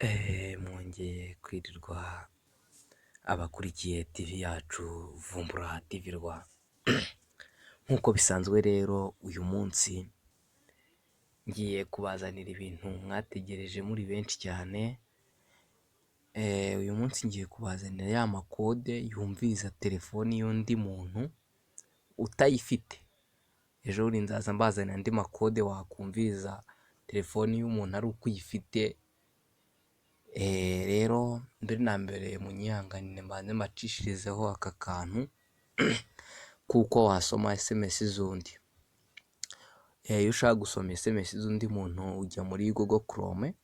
Mwongeye kwirirwa abakurikiye TV yacu Vumbura TV Rwa. Nk'uko bisanzwe rero, uyu munsi ngiye kubazanira ibintu mwategereje muri benshi cyane. Uyu munsi ngiye kubazanira ya makode yumviriza telefoni y'undi muntu utayifite. Ejo bundi nzaza mbazanira andi makode wakumviriza telefoni y'umuntu ari uko uyifite. Rero mbere na mbere munyihanganire mbanze mbacishirizeho aka kantu kuko wasoma SMS z'undi. Iyo ushaka gusoma SMS z'undi muntu, ujya muri Google Chrome.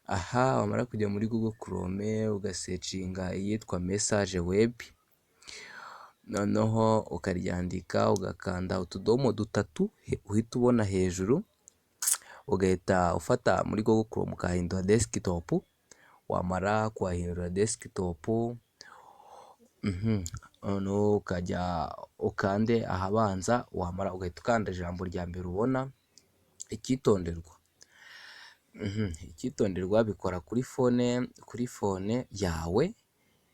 Aha wamara kujya muri Google Chrome, ugasearchinga iyitwa message web, noneho ukaryandika, ugakanda utudomo dutatu uhita ubona hejuru, ugahita ufata muri Google Chrome ukahindura desktop. Wamara kuhahindura desktop, noneho ukajya ukande ahabanza, wamara ugahita ukanda ijambo rya mbere ubona. Icyitonderwa, bikora kuri phone yawe.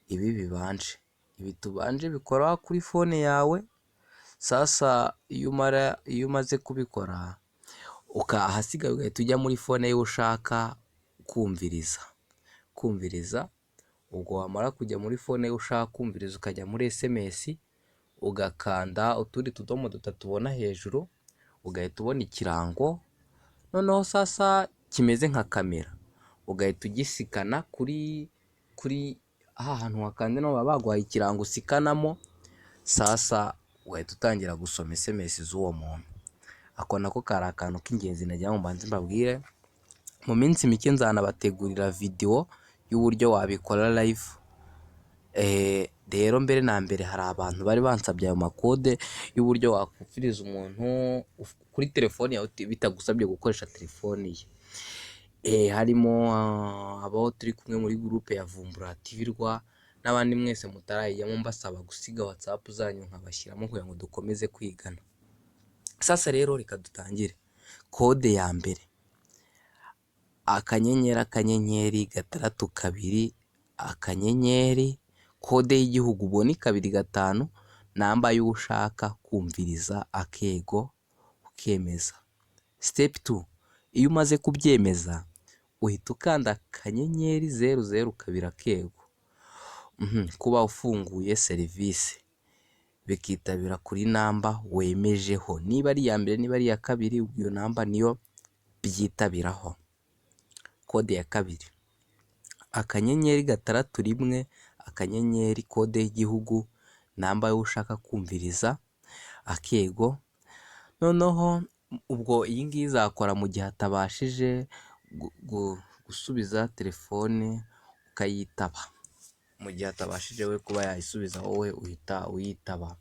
Ibi bibanje, ibi tubanje bikora kuri phone yawe. Sasa iyo umaze kubikora, ahasigaye ugahita ujya muri phone y'uwo ushaka kumviriza. Ubwo wamara kujya muri phone y'uwo ushaka kumviriza, ukajya muri SMS, ugakanda utundi tudomo dutatu ubona hejuru, ugahita ubona ikirango noneho sasa kimeze nka kamera, ugahita ugiscana kuri hantu wakanze, naho baba baguhaye ikirango uscanamo. Sasa ugahita utangira gusoma SMS z'uwo muntu. Ako nako kari akantu k'ingenzi nagira ngo mbanze mbabwire. Mu minsi mike nzanabategurira videwo y'uburyo wabikora live. Rero mbere na mbere hari abantu bari bansabye ayo makode y'uburyo wakumviriza umuntu kuri telefoni yawe bitagusabye gukoresha telefoni ye. Harimo abo turi kumwe muri groupe ya Vumbura TV Rwa n'abandi mwese mutarayijyamo, mbasaba gusiga WhatsApp zanyu nkabashyiramo kugira ngo dukomeze kwigana. Sasa rero reka dutangire. Kode ya mbere: **620*, kode y'igihugu ubwo ni 25, namba y'uwo ushaka kumviriza, akego, ukemeza. Step two: iyo umaze kubyemeza, uhita ukanda *002#, kuba ufunguye serivisi, bikitabira kuri namba wemejeho, niba ari iya mbere, niba ari iya kabiri, iyo namba niyo byitabiraho. Kode ya kabiri: *601*, kode y'igihugu, namba y'uwo ushaka kumviriza, akego. Noneho ubwo iyi ngiyi izakora mu gihe atabashije gusubiza telefone ukayitaba. Mu gihe atabashije we kuba yayisubiza, wowe uhita uyitaba.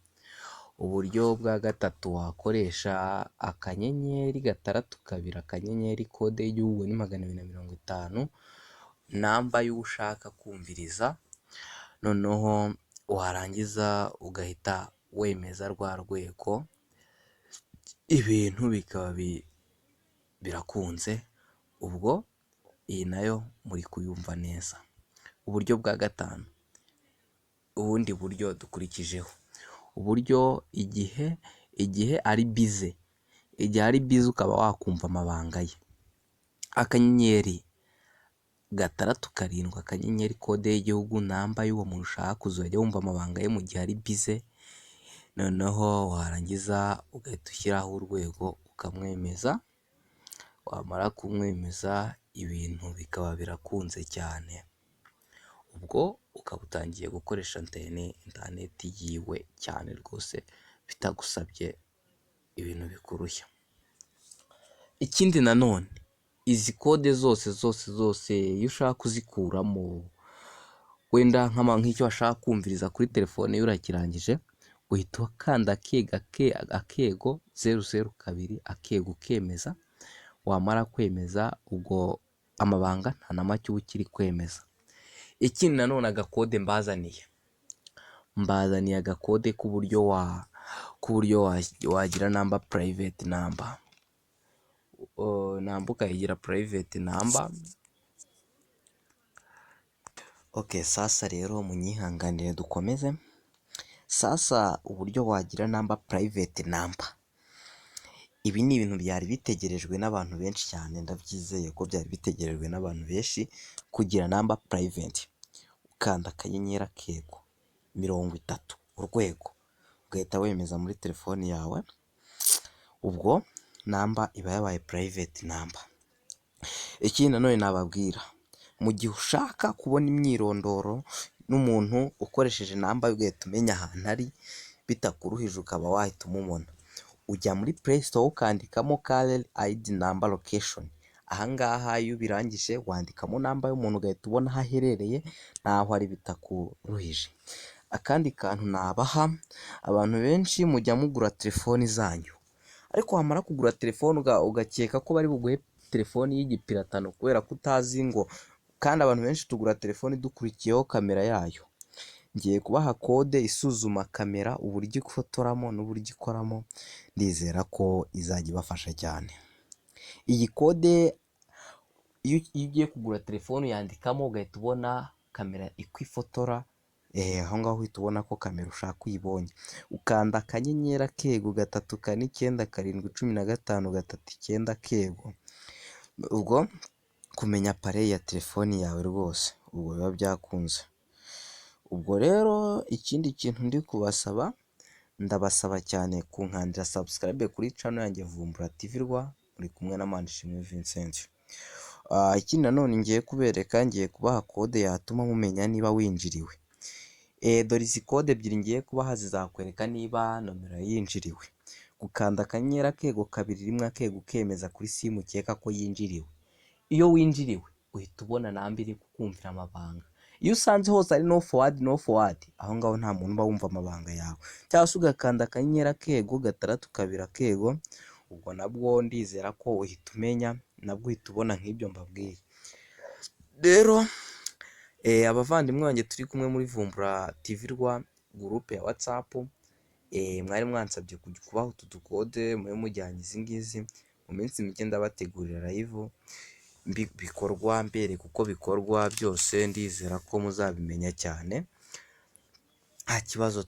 Uburyo bwa gatatu wakoresha: *620*, kode y'igihugu ni 250, namba y'uwo ushaka kumviriza, noneho warangiza ugahita wemeza rwa rwego, ibintu bikaba birakunze. Ubwo iyi nayo muri kuyumva neza. Uburyo bwa gatanu, ubundi buryo dukurikijeho, uburyo igihe ari busy, igihe ari busy ukaba wakumva amabanga ye: *67*, kode y'igihugu, namba y'uwo muntu ushaka kuzajya wumva amabanga ye mu gihe ari busy, noneho warangiza ugahita ushyiraho urwego ukamwemeza, wamara kumwemeza ibintu bikaba birakunze cyane. Ubwo ukaba utangiye gukoresha interineti yiwe cyane rwose bitagusabye ibintu bikurushya. Ikindi nanone, izi kode zose zose zose, iyo ushaka kuzikuramo, wenda nk'icyo washaka kumviriza kuri telefone ye urakirangije, uhita ukanda #002# ukemeza, wamara kwemeza ubwo amabanga nta na make uba ukiri kwemeza. Ikindi nanone, agakode mbazaniye, mbazaniye agakode k'uburyo wagira namba private number, namba ukayigira private number. Ok, sasa rero munyihanganire dukomeze. Sasa uburyo wagira number private number. Ibi ni ibintu byari bitegerejwe n'abantu benshi cyane, ndabyizeye ko byari bitegerejwe n'abantu benshi kugira number private. Ukanda *#30#, ugahita wemeza muri telefoni yawe, ubwo number iba yabaye private number. Ikindi nanone nababwira, mu gihe ushaka kubona imyirondoro n'umuntu ukoresheje number, ugahita umenya ahantu ari bitakuruhije, ukaba wahita umubona, ujya muri Play Store ukandikamo caller ID number location. Aha ngaha iyo ubirangije wandikamo number y'umuntu, ugahita ubona aho aherereye n'aho ari bitakuruhije. Akandi kantu nabaha, abantu benshi mujya mugura telefoni zanyu, ariko wamara kugura telefoni ugakeka ko bari buguhe telefoni y'igipiratano kubera ko utazi ngo, kandi abantu benshi tugura telefoni dukurikiyeho kamera yayo. Ngiye kubaha code isuzuma kamera, uburyo ifotoramo n'uburyo ikoramo, ndizera ko izajya ibafasha cyane. Iyi code iyo ugiye kugura telefoni uyandikamo, ugahita ubona kamera uko ifotora, aho ngaho uhita ubona ko kamera ushaka uyibonye. Ukanda *#349715339#, ubwo kumenya appareil ya telefoni yawe rwose ubwo biba byakunze. Ubwo rero ikindi kintu ndi kubasaba, ndabasaba cyane kunkandira subscribe kuri channel yanjye Vumbura TV Rwa, muri kumwe na Manishimwe Vincent. Ikindi nanone ngiye kubereka, ngiye kubaha code yatuma mumenya niba winjiriwe. Dore izi code ebyiri ngiye kubaha zizakwereka niba nomero yinjiriwe. Gukanda *#21# ukemeza kuri simu ukeka ko yinjiriwe. Iyo winjiriwe uhita ubona number iri kukumvira amabanga. Iyo usanze hose ari no forward, no forward, aho ngaho nta muntu uba wumva amabanga yawe. Cyangwa se ugakanda *#62#, ubwo nabwo ndizera ko uhita umenya, nabwo uhita ubona nk'ibyo mbabwiye. Rero abavandimwe banjye turi kumwe muri Vumbura TV Rwa, groupe ya WhatsApp, mwari mwansabye kubaha utu ducode, mube mujyanye izi ngizi, mu minsi mike ndabategurira live bikorwa, mbereka uko bikorwa byose, ndizera ko muzabimenya cyane nta kibazo.